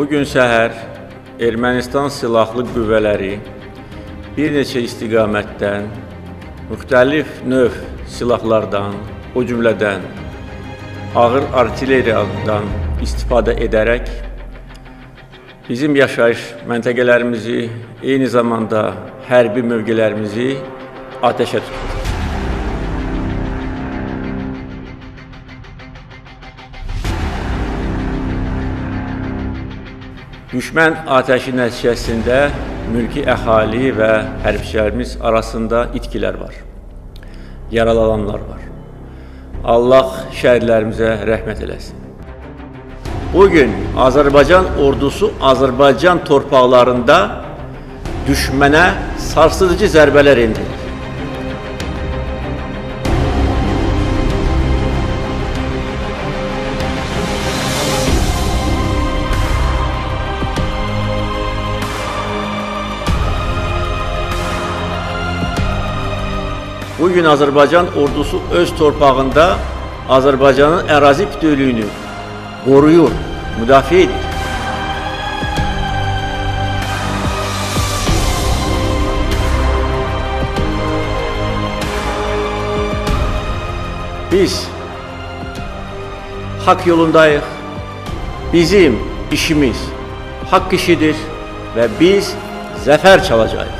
Bugün səhər Ermənistan silahlı qüvvələri bir neçə istiqamətdən, müxtəlif növ silahlardan, o cümlədən ağır artilleriyadan istifadə edərək bizim yaşayış məntəqələrimizi, eyni zamanda hərbi mövqelərimizi atəşə tutur. Düşmən atəşi nəticəsində mülki əhali və hərbçilərimiz arasında itkilər var, yaralananlar var. Allah şəhidlərimizə rəhmət eləsin. Bugün Azərbaycan ordusu Azərbaycan torpaqlarında düşmənə sarsıdıcı zərbələr endirir. Bugün Azərbaycan ordusu öz torpağında Azərbaycanın ərazi bütövlüyünü qoruyur, müdafiə edir. Biz haqq yolundayıq. Bizim işimiz haqq işidir və biz zəfər çalacağıq.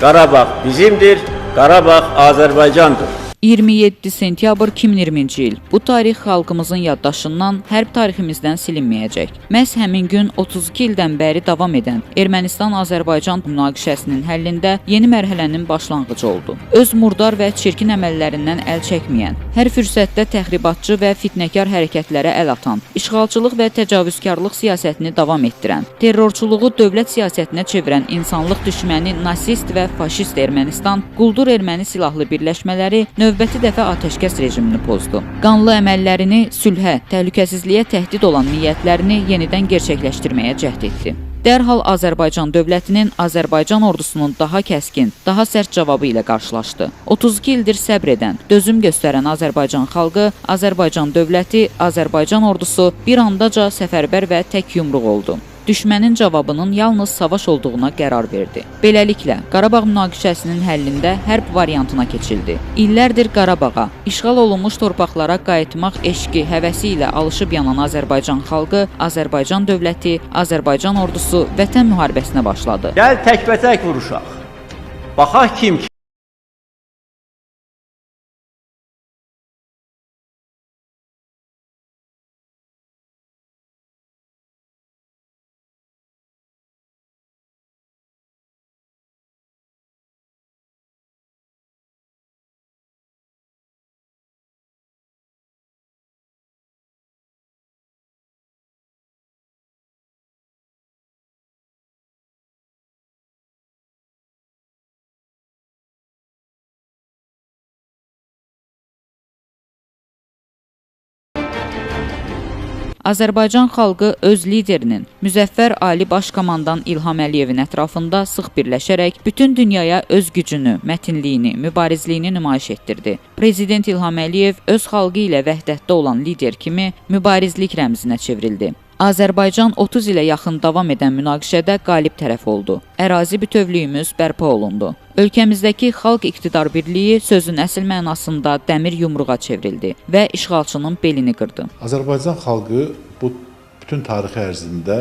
Qarabağ bizimdir. Qarabağ Azərbaycandır. 27 sentyabr 2020-ci il. Bu tarix xalqımızın yaddaşından, hərb tariximizdən silinməyəcək. Məhz həmin gün 32 ildən bəri davam edən Ermənistan-Azərbaycan münaqişəsinin həllində yeni mərhələnin başlanğıcı oldu. Öz murdar və çirkin əməllərindən əl çəkməyən, hər fürsətdə təxribatçı və fitnəkar hərəkətlərə əl atan, işğalçılıq və təcavüzkarlıq siyasətini davam etdirən, terrorçuluğu dövlət siyasətinə çevirən insanlıq düşməni nasist və faşist Ermənistan, quldur erməni silahlı birləşmələri növbəti dəfə atəşkəs rejimini pozdu. Qanlı əməllərini sülhə, təhlükəsizliyə təhdid olan niyyətlərini yenidən gerçəkləşdirməyə cəhd etdi. Dərhal Azərbaycan dövlətinin, Azərbaycan ordusunun daha kəskin, daha sərt cavabı ilə qarşılaşdı. 32 ildir səbr edən, dözüm göstərən Azərbaycan xalqı, Azərbaycan dövləti, Azərbaycan ordusu bir andaca səfərbər və tək yumruq oldu. Düşmənin cavabının yalnız savaş olduğuna qərar verdi. Beləliklə, Qarabağ münaqişəsinin həllində hərb variantına keçildi. İllərdir Qarabağa, işğal olunmuş torpaqlara qayıtmaq eşqi, həvəsi ilə alışıb yanan Azərbaycan xalqı, Azərbaycan dövləti, Azərbaycan ordusu vətən müharibəsinə başladı. Gəl təkbətək vuruşaq. Baxaq kim Azərbaycan xalqı öz liderinin, Müzəffər Ali Baş Komandan İlham Əliyevin ətrafında sıx birləşərək bütün dünyaya öz gücünü, mətinliyini, mübarizliyini nümayiş etdirdi. Prezident İlham Əliyev öz xalqı ilə vəhdətdə olan lider kimi mübarizlik rəmzinə çevrildi. Azərbaycan 30 ilə yaxın davam edən münaqişədə qalib tərəf oldu. Ərazi bütövlüyümüz bərpa olundu. Ölkəmizdəki xalq iqtidar birliyi sözün əsl mənasında dəmir yumruğa çevrildi və işğalçının belini qırdı. Azərbaycan xalqı bu bütün tarixi ərzində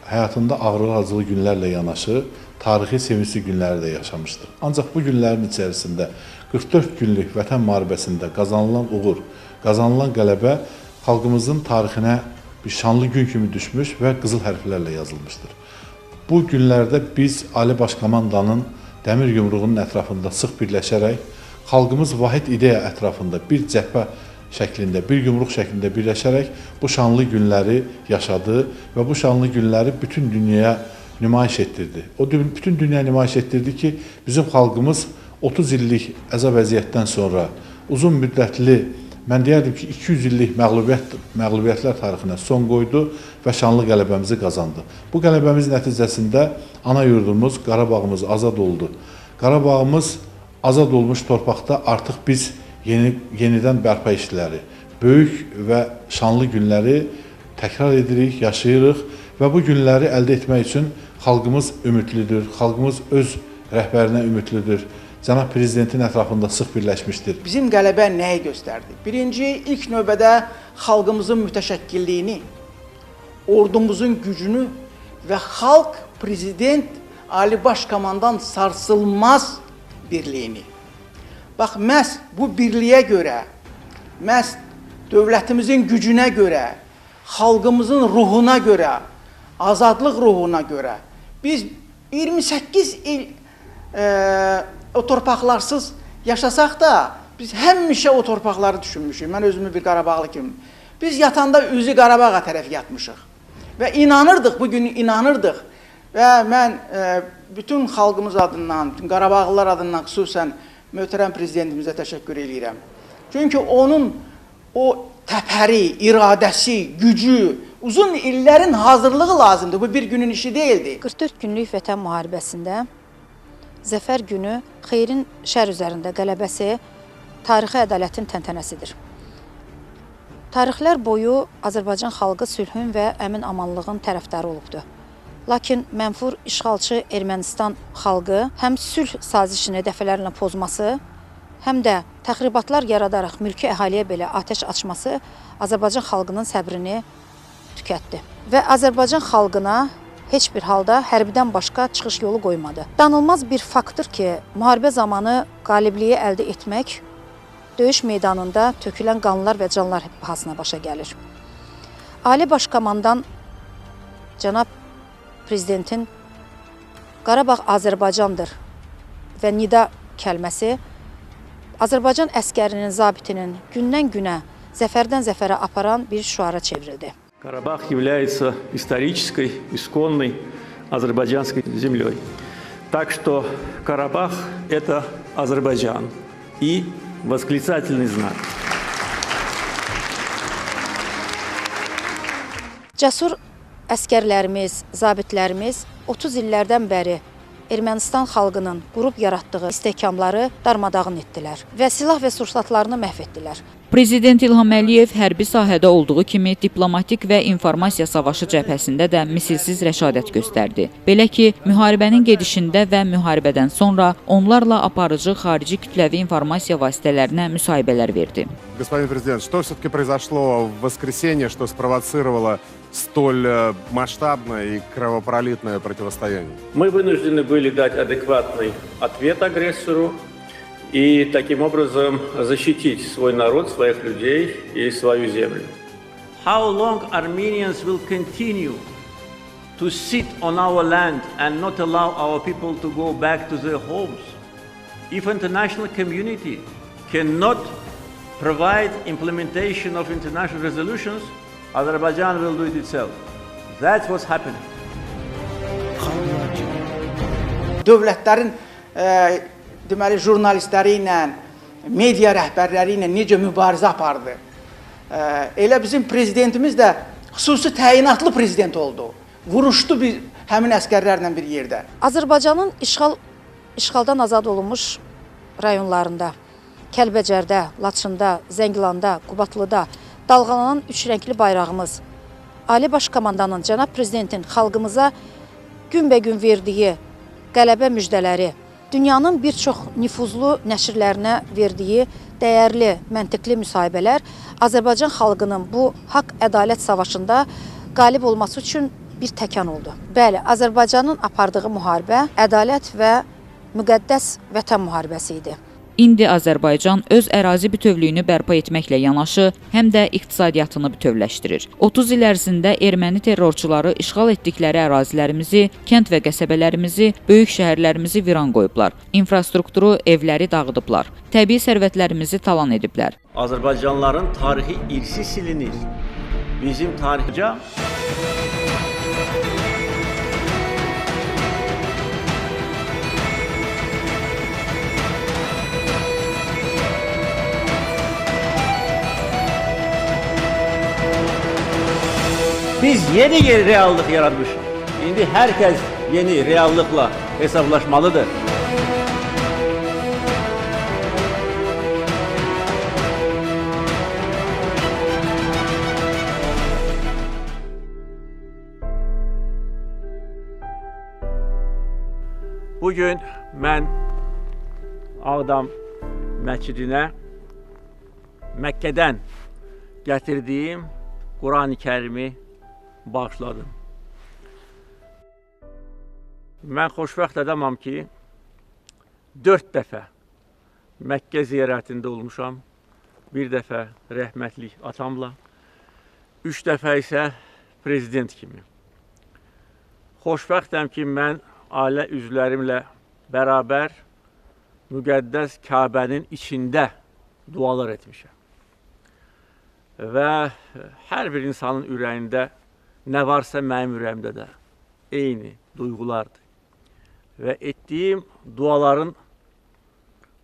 həyatında ağrılı-acılı günlərlə yanaşı tarixi sevincli günləri də yaşamışdır. Ancaq bu günlərin içərisində 44 günlük vətən müharibəsində qazanılan uğur, qazanılan qələbə xalqımızın tarixinə bir şanlı gün kimi düşmüş və qızıl hərflərlə yazılmışdır. Bu günlərdə biz Ali Baş Komandanın dəmir yumruğunun ətrafında sıx birləşərək, xalqımız vahid ideya ətrafında bir cəbhə şəklində, bir yumruq şəklində birləşərək bu şanlı günləri yaşadı və bu şanlı günləri bütün dünyaya nümayiş etdirdi. O bütün dünyaya nümayiş etdirdi ki, bizim xalqımız 30 illik əzab əziyyətdən sonra uzun müddətli, mən deyərdim ki, 200 illik məğlubiyyətlər tarixinə son qoydu və şanlı qələbəmizi qazandı. Bu qələbəmiz nəticəsində ana yurdumuz, Qarabağımız azad oldu. Qarabağımız azad olmuş torpaqda artıq biz yenidən bərpa işləri, böyük və şanlı günləri təkrar edirik, yaşayırıq Və bu günləri əldə etmək üçün xalqımız ümidlidir, xalqımız öz rəhbərinə ümidlidir. Cənab Prezidentin ətrafında sıx birləşmişdir. Bizim qələbə nəyi göstərdi? Birinci, ilk növbədə xalqımızın mütəşəkkilliyini, ordumuzun gücünü və xalq, prezident, Ali Baş Komandan sarsılmaz birliyini. Bax, məhz bu birliyə görə, məhz dövlətimizin gücünə görə, xalqımızın ruhuna görə, azadlıq ruhuna görə biz 28 il o torpaqlarsız yaşasaq da biz həmişə o torpaqları düşünmüşük. Mən özümü bir Qarabağlı kimi. Biz yatanda üzü Qarabağa tərəf yatmışıq. Və inanırdıq, bugün inanırdıq. Və mən bütün xalqımız adından, bütün Qarabağlılar adından xüsusən möhtərəm prezidentimizə təşəkkür eləyirəm. Çünki onun o təpəri, iradəsi, gücü, uzun illərin hazırlığı lazımdır. Bu bir günün işi deyildi. 44 günlük Vətən müharibəsində zəfər günü xeyrin şər üzərində qələbəsi tarixi ədalətin təntənəsidir. Tarixlər boyu Azərbaycan xalqı sülhün və əmin-amanlığın tərəfdarı olubdur. Lakin mənfur işğalçı Ermənistan xalqı həm sülh sazişini dəfələrlə pozması, həm də təxribatlar yaradaraq mülki əhaliyə belə atəş açması Azərbaycan xalqının səbrini tükətdi. Və Azərbaycan xalqına heç bir halda hərbidən başqa çıxış yolu qoymadı. Danılmaz bir faktdır ki, müharibə zamanı qalibliyi əldə etmək döyüş meydanında tökülən qanlar və canlar bahasına başa gəlir. Ali Baş Komandan cənab Prezidentin Qarabağ Azərbaycandır və nida kəlməsi Azərbaycan əskərinin, zabitinin gündən günə, zəfərdən zəfərə aparan bir şüara çevrildi. Карабах является исторической, исконной азербайджанской землей. Так что Карабах – это Азербайджан и восклицательный знак. Cəsur əskərlərimiz, zabitlərimiz 30 illərdən bəri Ermənistan xalqının qurub yaratdığı istehkamları darmadağın etdilər və silah və sursatlarını məhv etdilər. Prezident İlham Əliyev hərbi sahədə olduğu kimi diplomatik və informasiya savaşı cəbhəsində də misilsiz rəşadət göstərdi. Belə ki, müharibənin gedişində və müharibədən sonra onlarla aparıcı xarici kütləvi informasiya vasitələrinə müsahibələr verdi. Господин президент, что все-таки произошло в воскресенье, что спровоцировало столь масштабное и кровопролитное противостояние? Мы вынуждены были дать адекватный ответ агрессору и таким образом защитить свой народ, своих людей и свою землю. How long Armenians will continue to sit on our land and not allow our people to go back to their homes? If international community cannot provide implementation of international resolutions, Azerbaijan will do it itself. That's what's happening. Dövlətlərin deməli jurnalistləri ilə, media rəhbərləri ilə necə mübarizə apardı. Elə bizim prezidentimiz də xüsusi təyinatlı prezident oldu. Vuruşdu biz həmin əskərlərlə bir yerdə. Azərbaycanın işğaldan azad olunmuş rayonlarında, Kəlbəcərdə, Laçında, Zəngilanda, Qubadlıda dalğalanan üç rəngli bayrağımız, Ali Baş Komandanın, cənab Prezidentin xalqımıza günbəgün verdiyi qələbə müjdələri, dünyanın bir çox nüfuzlu nəşrlərinə verdiyi dəyərli, məntiqli müsahibələr Azərbaycan xalqının bu haqq-ədalət savaşında qalib olması üçün bir təkan oldu. Bəli, Azərbaycanın apardığı müharibə ədalət və müqəddəs vətən müharibəsi idi. İndi Azərbaycan öz ərazi bütövlüyünü bərpa etməklə yanaşı, həm də iqtisadiyyatını bütövləşdirir. 30 il ərzində erməni terrorçuları işğal etdikləri ərazilərimizi, kənd və qəsəbələrimizi, böyük şəhərlərimizi viran qoyublar. İnfrastrukturu, evləri dağıdıblar. Təbii sərvətlərimizi talan ediblər. Azərbaycanlıların tarixi irsi silinir. Bizim tarixcə Biz yeni reallık yaratmışız. İndi herkes yeni reallıkla hesaplaşmalıdır. Bugün mən Ağdam məscidinə Məkkədən gətirdiyim Quran-ı Kərimi bağışladım. Mən xoşbəxt adamam ki, 4 dəfə Məkkə ziyarətində olmuşam. Bir dəfə rəhmətlik atamla, 3 dəfə isə prezident kimi. Xoşbəxtəm ki, mən ailə üzvlərimlə bərabər müqəddəs Kabənin içində dualar etmişəm. Və hər bir insanın ürəyində nə varsa mənim ürəyimdə də eyni duyğulardır. Və etdiyim duaların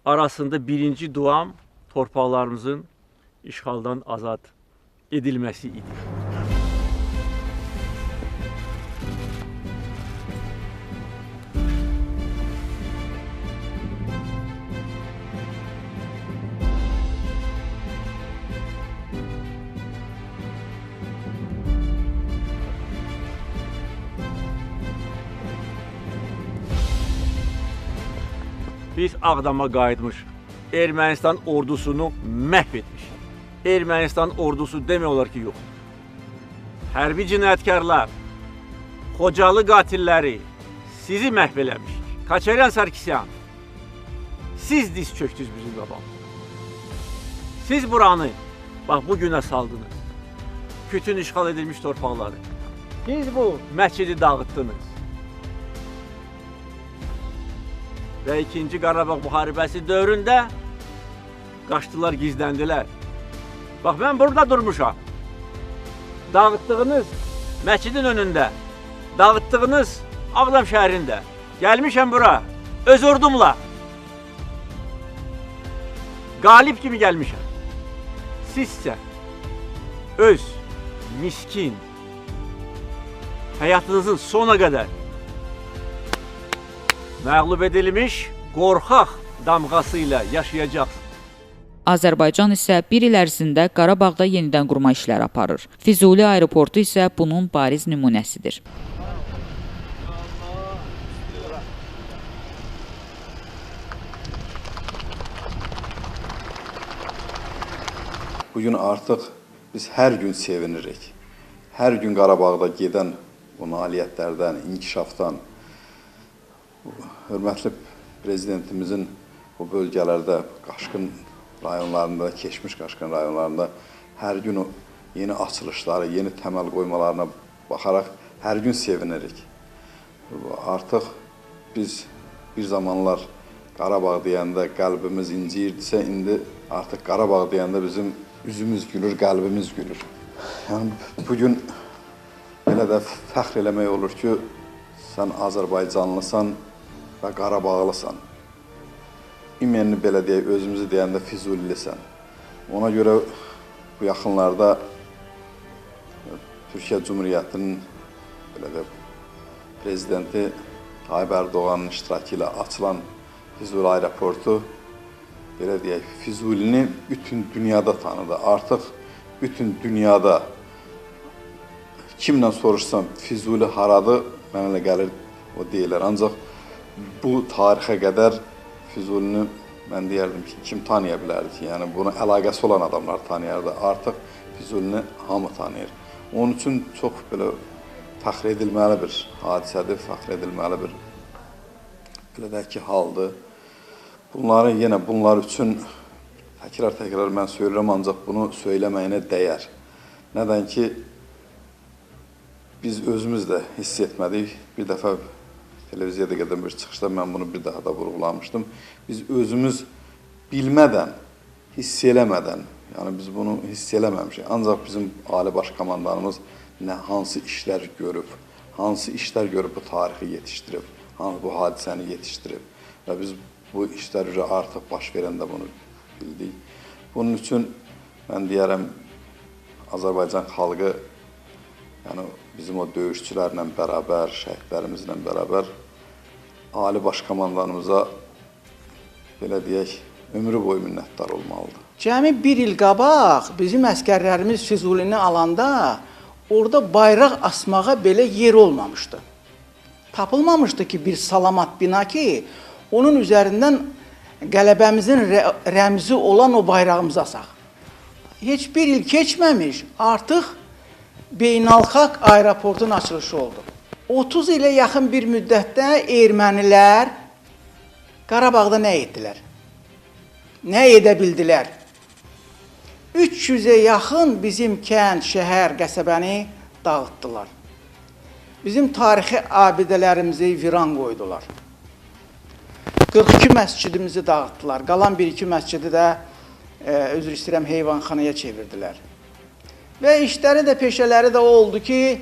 arasında birinci duam torpaqlarımızın işğaldan azad edilməsi idi. Biz Ağdama qayıtmış, Ermənistan ordusunu məhv etmiş. Ermənistan ordusu demək olar ki, yox. Hərbi cinayətkarlar, Xocalı qatilləri sizi məhv eləmiş. Kaçaryan Sarkisyan, siz diz çöktünüz bizim qabağımıza. Siz buranı, bax bu günə saldınız. Bütün işğal edilmiş torpaqları. Siz bu məscidi dağıtdınız. Və 2-ci Qarabağ müharibəsi dövründə qaçdılar, gizləndilər. Bax, mən burada durmuşam. Dağıtdığınız məscidin önündə, dağıtdığınız Ağdam şəhərində. Gəlmişəm bura, öz ordumla. Qalib kimi gəlmişəm. Sizsə öz miskin həyatınızın sona qədər məğlub edilmiş qorxaq damğası ilə yaşayacaqsınız. Azərbaycan isə bir il ərzində Qarabağda yenidən qurma işləri aparır. Füzuli aeroportu isə bunun bariz nümunəsidir. Bugün artıq biz hər gün sevinirik. Hər gün Qarabağda gedən bu nailiyyətlərdən, inkişafdan, hörmətli prezidentimizin bu bölgələrdə, Qaşqın rayonlarında, keçmiş Qaşqın rayonlarında hər gün yeni açılışları, yeni təməl qoymalarına baxaraq hər gün sevinirik. Artıq biz bir zamanlar Qarabağ deyəndə qəlbimiz inciyirdisə, indi artıq Qarabağ deyəndə bizim üzümüz gülür, qəlbimiz gülür. Yəni bugün belə də fəxr eləmək olur ki, sən Azərbaycanlısan və Qarabağlısan. İmyenini belə deyək, özümüzü deyəndə Füzulilisən. Ona görə bu yaxınlarda Türkiyə Cümhuriyyətinin belə də prezidenti Tayyip Erdoğanın iştirakı ilə açılan Füzuli aeroportu, belə deyək, Füzulini bütün dünyada tanıdı. Artıq bütün dünyada kimlə soruşsam Füzuli haradır, mənə elə gəlir o deyirlər. Ancaq bu tarixə qədər Füzulini mən deyərdim ki, kim tanıya bilərdi ki, yəni buna əlaqəsi olan adamlar tanıyardı. Artıq Füzulini hamı tanıyır. Onun üçün çox belə fəxr edilməli bir hadisədir, fəxr edilməli bir belə də ki, haldır. Bunları yenə bunlar üçün təkrar-təkrar mən söylürəm, ancaq bunu söyləməyinə dəyər. Nədən ki, biz özümüz də hiss etmədik. Bir dəfə televiziyada gedən bir çıxışda mən bunu bir daha da vurğulamışdım. Biz özümüz bilmədən, hiss eləmədən, yəni biz bunu hiss eləməmişik. Ancaq bizim Ali Baş Komandanımız nə, hansı işlər görüb, hansı işlər görüb bu tarixi yetişdirib, hansı bu hadisəni yetişdirib və biz bu işlər üzrə artıq baş verəndə bunu bildik. Bunun üçün mən deyərəm, Azərbaycan xalqı, yəni bizim o döyüşçülərlə bərabər, şəhidlərimizlə bərabər Ali Baş Komandanımıza belə deyək, ömrü boyu minnətdar olmalıdır. Cəmi bir il qabaq bizim əskərlərimiz Füzulini alanda orada bayraq asmağa belə yer olmamışdı. Tapılmamışdı ki, bir salamat bina ki, onun üzərindən qələbəmizin rəmzi olan o bayrağımızı asaq. Heç bir il keçməmiş, artıq beynəlxalq aeroportun açılışı oldu. 30 ilə yaxın bir müddətdə ermənilər Qarabağda nə etdilər? Nə edə bildilər? 300-ə yaxın bizim kənd, şəhər, qəsəbəni dağıtdılar. Bizim tarixi abidələrimizi viran qoydular. 42 məscidimizi dağıtdılar. Qalan 1-2 məscidi də, üzr istəyirəm, heyvanxanaya çevirdilər. Və işləri də, peşələri də o oldu ki,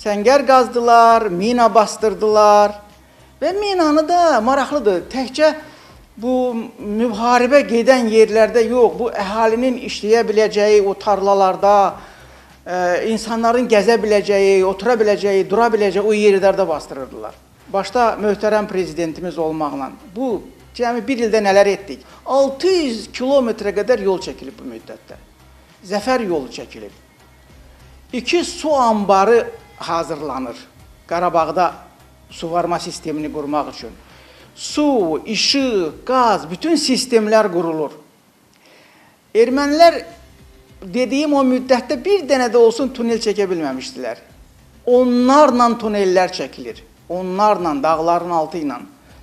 səngər qazdılar, mina bastırdılar. Və minanı da maraqlıdır. Təkcə bu müharibə gedən yerlərdə yox, bu əhalinin işləyə biləcəyi o tarlalarda, insanların gəzə biləcəyi, otura biləcəyi, dura biləcəyi o yerlərdə bastırırdılar. Başda möhtərəm prezidentimiz olmaqla bu cəmi bir ildə nələr etdik? 600 kilometrə qədər yol çəkilib bu müddətdə. Zəfər yolu çəkilib. 2 su anbarı hazırlanır Qarabağda suvarma sistemini qurmaq üçün. Su, işıq, qaz, bütün sistemlər qurulur. Ermənilər dediyim o müddətdə bir dənə də olsun tunel çəkə bilməmişdilər. Onlarla tunellər çəkilir. Onlarla, dağların altı ilə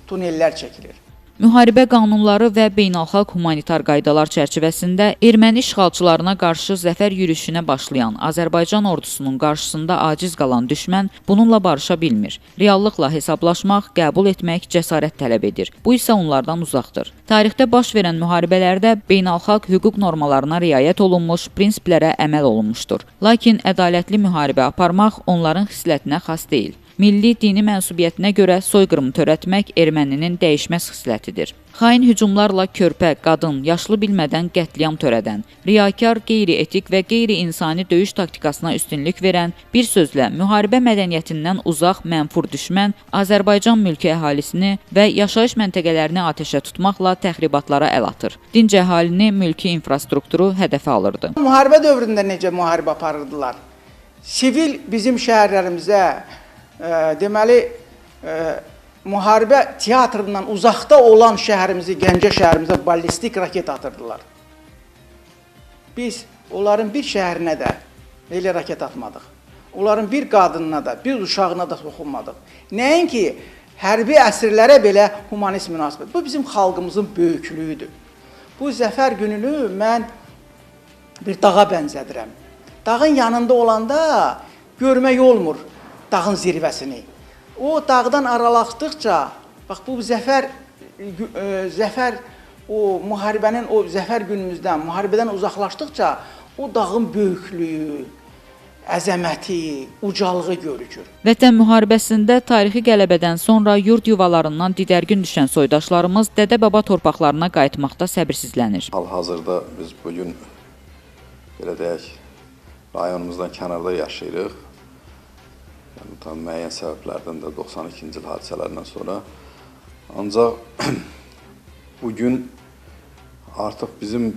tunellər çəkilir. Müharibə qanunları və beynəlxalq humanitar qaydalar çərçivəsində erməni işğalçılarına qarşı zəfər yürüyüşünə başlayan Azərbaycan ordusunun qarşısında aciz qalan düşmən bununla barışa bilmir. Reallıqla hesablaşmaq, qəbul etmək cəsarət tələb edir. Bu isə onlardan uzaqdır. Tarixdə baş verən müharibələrdə beynəlxalq hüquq normalarına riayət olunmuş, prinsiplərə əməl olunmuşdur. Lakin ədalətli müharibə aparmaq onların xislətinə xas deyil. Milli dini mənsubiyyətinə görə soyqırımı törətmək erməninin dəyişməz xislətidir. Xain hücumlarla körpə, qadın, yaşlı bilmədən qətliam törədən, riyakar, qeyri-etik və qeyri-insani döyüş taktikasına üstünlük verən, bir sözlə müharibə mədəniyyətindən uzaq mənfur düşmən Azərbaycan mülki əhalisini və yaşayış məntəqələrini atəşə tutmaqla təxribatlara əl atır. Dinc əhalini, mülki infrastrukturu hədəfə alırdı. Müharibə dövründə necə müharibə aparırdılar? Sivil bizim şəhərlərimizə, deməli, müharibə teatrından uzaqda olan şəhərimizi, Gəncə şəhərimizə ballistik raket atırdılar. Biz onların bir şəhərinə də elə raket atmadıq. Onların bir qadınına da, bir uşağına da toxunmadıq. Nəinki hərbi əsirlərə belə humanist münasibət. Bu bizim xalqımızın böyüklüyüdür. Bu zəfər gününü mən bir dağa bənzədirəm. Dağın yanında olanda görmək olmur dağın zirvəsini. O dağdan aralaşdıqca, bax bu zəfər o müharibənin o zəfər günümüzdən, müharibədən uzaqlaşdıqca o dağın böyüklüyü, əzəməti, ucalığı görükür. Vətən müharibəsində tarixi qələbədən sonra yurd yuvalarından didərgin düşən soydaşlarımız dədə-baba torpaqlarına qayıtmaqda səbirsizlənir. Hal-hazırda biz bugün, belə deyək, rayonumuzdan kənarda yaşayırıq. Yəni, tam müəyyən səbəblərdən də 92-ci il hadisələrindən sonra. Ancaq bugün artıq bizim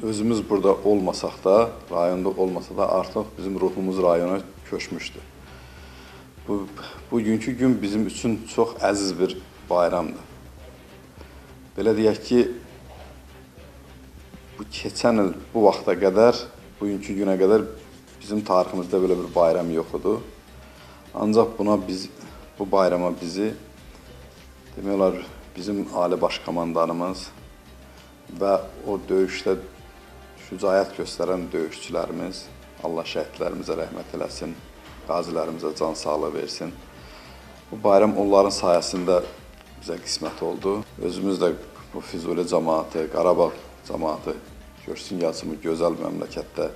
özümüz burada olmasaq da, rayonda olmasa da artıq bizim ruhumuz rayona köçmüşdür. Bugünkü gün bizim üçün çox əziz bir bayramdır. Belə deyək ki, bu keçən il bu vaxta qədər, bugünkü günə qədər bizim tariximizdə belə bir bayram yox idi. Ancaq bu bayrama bizi, demək olar, bizim Ali Baş Komandanımız və o döyüşdə şücaət göstərən döyüşçülərimiz, Allah şəhidlərimizə rəhmət eləsin, qazilərimizə can sağlığı versin. Bu bayram onların sayəsində bizə qismət oldu. Özümüz də bu Füzuli cəmaatı, Qarabağ cəmaatı görsün gəlsin bu gözəl məmləkətdə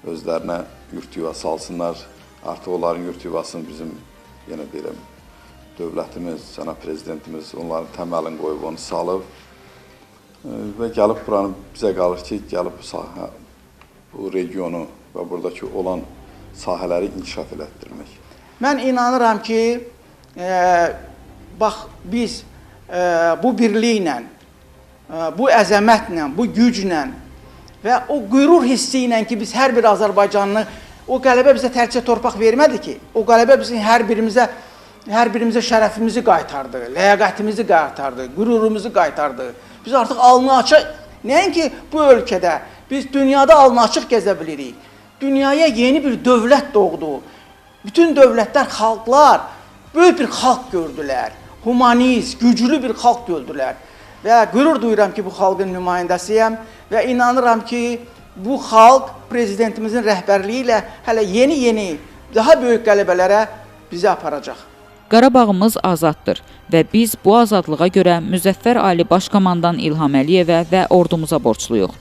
özlərinə yurt yuva salsınlar. Artıq onların yurt yuvasını bizim, yenə deyirəm, dövlətimiz, cənab prezidentimiz onların təməlini qoyub, onu salıb və gəlib buranı bizə qalır ki, gəlib bu sahə, bu regionu və buradakı olan sahələri inkişaf elətdirmək. Mən inanıram ki, bax biz bu birliklə, bu əzəmətlə, bu güclə və o qürur hissi ilə ki, biz hər bir Azərbaycanlı, o qələbə bizə təkcə torpaq vermədi ki, o qələbə bizim hər birimizə hər birimizə şərəfimizi qaytardı, ləyaqətimizi qaytardı, qürurumuzu qaytardı. Biz artıq alnı açıq, nəinki bu ölkədə, biz dünyada alnı açıq gəzə bilirik. Dünyaya yeni bir dövlət doğdu. Bütün dövlətlər, xalqlar böyük bir xalq gördülər. Humanist, güclü bir xalq gördülər. Və qürur duyuram ki, bu xalqın nümayəndəsiyəm və inanıram ki, bu xalq prezidentimizin rəhbərliyi ilə hələ yeni-yeni, daha böyük qələbələrə bizi aparacaq. Qarabağımız azaddır və biz bu azadlığa görə Müzəffər Ali Baş Komandan İlham Əliyevə və ordumuza borcluyuq.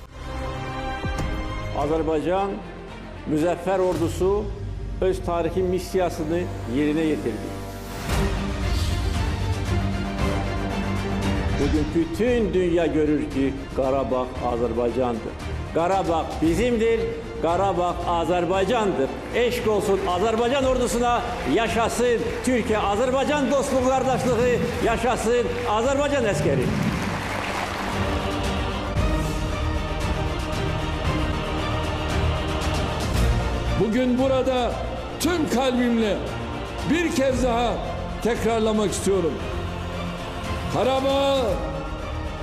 Azərbaycan Müzəffər ordusu öz tarixi missiyasını yerinə yetirdi. Bugün bütün dünya görür ki, Qarabağ Azərbaycandır. Qarabağ bizimdir, Qarabağ Azərbaycandır. Eşq olsun Azərbaycan ordusuna, yaşasın Türkiye-Azərbaycan dostluğu, qardaşlığı, yaşasın Azərbaycan əskəri. Bugün burada tüm kalbimle bir kez daha tekrarlamak istiyorum. Karabağ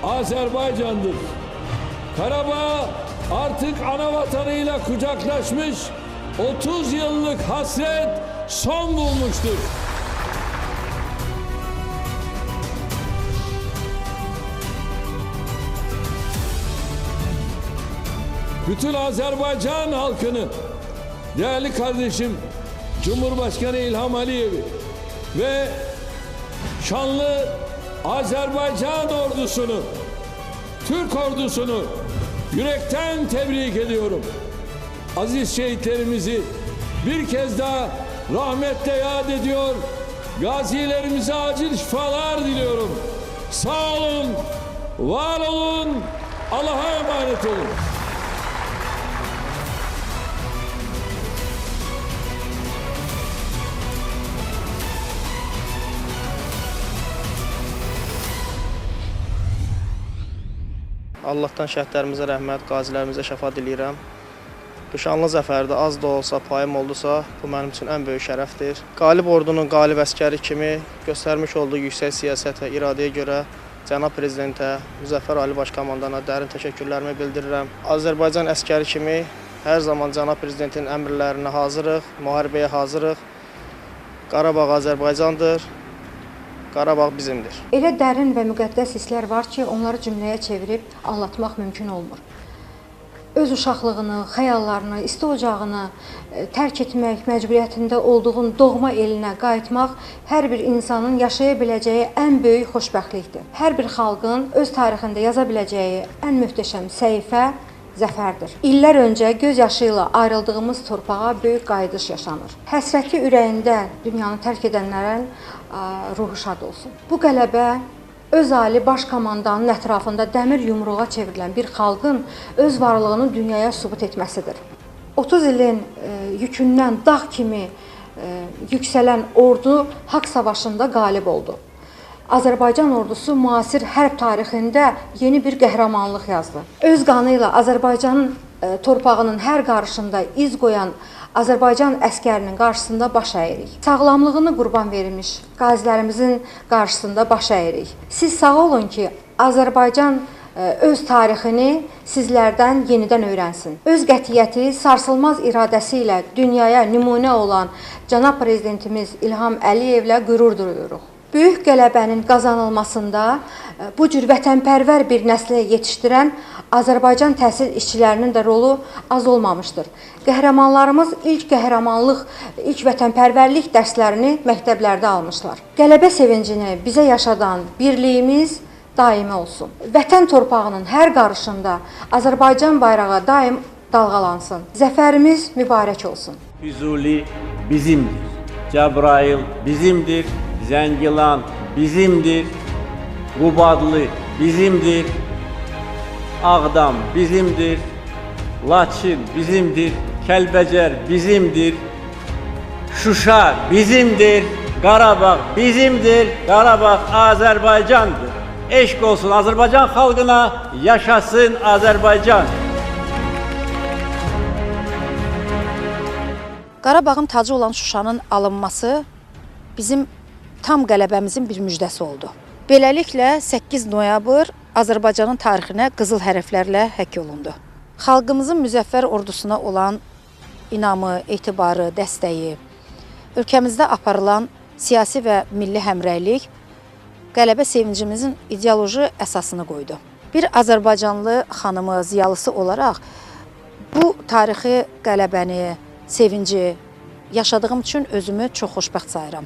Azerbaycan'dır. Karabağ artık ana vatanıyla kucaklaşmış, 30 yıllık hasret son bulmuştur. Bütün Azerbaycan halkını, değerli kardeşim Cumhurbaşkanı İlham Aliyev'i ve şanlı Azerbaycan ordusunu, Türk ordusunu yürekten tebrik ediyorum. Aziz şehitlerimizi bir kez daha rahmetle yad ediyor. Gazilerimize acil şifalar diliyorum. Sağ olun, var olun, Allah'a emanet olun. Allahdan şəhidlərimizə rəhmət, qazilərimizə şəfa diləyirəm. Bu şanlı zəfərdə az da olsa, payım oldusa, bu mənim üçün ən böyük şərəfdir. Qalib ordunun qalib əskəri kimi göstərmiş olduğu yüksək siyasət və iradəyə görə cənab prezidentə, Müzəffər Ali Baş Komandana dərin təşəkkürlərimi bildirirəm. Azərbaycan əskəri kimi hər zaman cənab prezidentin əmrlərinə hazırıq, müharibəyə hazırıq. Qarabağ Azərbaycandır. Qarabağ bizimdir. Elə dərin və müqəddəs hisslər var ki, onları cümləyə çevirib anlatmaq mümkün olmur. Öz uşaqlığını, xəyallarını, isti ocağını tərk etmək məcburiyyətində olduğun doğma elinə qayıtmaq hər bir insanın yaşaya biləcəyi ən böyük xoşbəxtlikdir. Hər bir xalqın öz tarixində yaza biləcəyi ən möhtəşəm səhifə zəfərdir. İllər öncə göz yaşı ilə ayrıldığımız torpağa böyük qayıdış yaşanır. Həsrəti ürəyində dünyanı tərk edənlərin ruhu şad olsun. Bu qələbə öz ali baş komandanın ətrafında dəmir yumruğa çevrilən bir xalqın öz varlığını dünyaya sübut etməsidir. 30 ilin yükündən dağ kimi yüksələn ordu haqq savaşında qalib oldu. Azərbaycan ordusu müasir hərb tarixində yeni bir qəhrəmanlıq yazdı. Öz qanı ilə Azərbaycanın torpağının hər qarışında iz qoyan Azərbaycan əskərinin qarşısında baş əyirik. Sağlamlığını qurban verilmiş qazilərimizin qarşısında baş əyirik. Siz sağ olun ki, Azərbaycan öz tarixini sizlərdən yenidən öyrənsin. Öz qətiyyəti, sarsılmaz iradəsi ilə dünyaya nümunə olan cənab prezidentimiz İlham Əliyevlə qürur duyuruq. Böyük qələbənin qazanılmasında bu cür vətənpərvər bir nəsli yetişdirən Azərbaycan təhsil işçilərinin də rolu az olmamışdır. Qəhrəmanlarımız ilk qəhrəmanlıq, ilk vətənpərvərlik dərslərini məktəblərdə almışlar. Qələbə sevincini bizə yaşadan birliyimiz daimi olsun. Vətən torpağının hər qarışında Azərbaycan bayrağı daim dalğalansın. Zəfərimiz mübarək olsun. Füzuli bizimdir. Cəbrayıl bizimdir. Zəngilan bizimdir, Qubadlı bizimdir, Ağdam bizimdir, Laçın bizimdir, Kəlbəcər bizimdir, Şuşa bizimdir, Qarabağ bizimdir, Qarabağ Azərbaycandır. Eşq olsun Azərbaycan xalqına, yaşasın Azərbaycan. Qarabağın tacı olan Şuşanın alınması bizim tam qələbəmizin bir müjdəsi oldu. Beləliklə 8 noyabr Azərbaycanın tarixinə qızıl hərflərlə həkk olundu. Xalqımızın müzəffər ordusuna olan inamı, etibarı, dəstəyi, ölkəmizdə aparılan siyasi və milli həmrəylik qələbə sevincimizin ideoloji əsasını qoydu. Bir azərbaycanlı xanımı, ziyalısı olaraq bu tarixi qələbəni, sevinci yaşadığım üçün özümü çox xoşbəxt sayıram.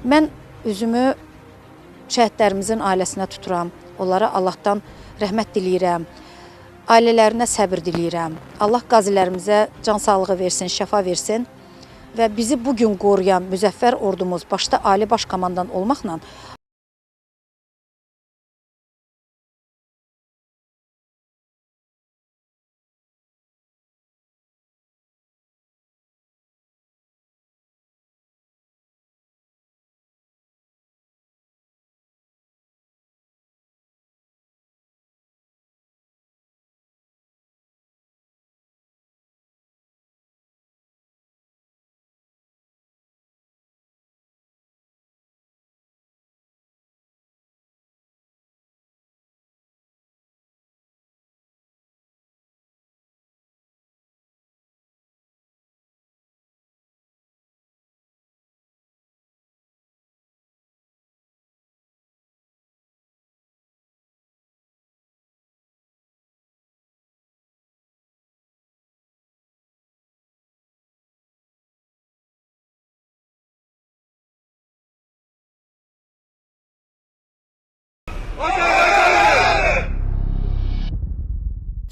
Mən üzümü şəhidlərimizin ailəsinə tuturam, onlara Allahdan rəhmət diləyirəm, ailələrinə səbir diləyirəm. Allah qazilərimizə can sağlığı versin, şəfa versin və bizi bu gün qoruyan müzəffər ordumuz başda Ali Baş Komandan olmaqla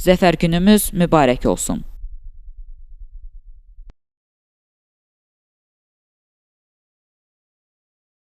Zəfər günümüz mübarək olsun.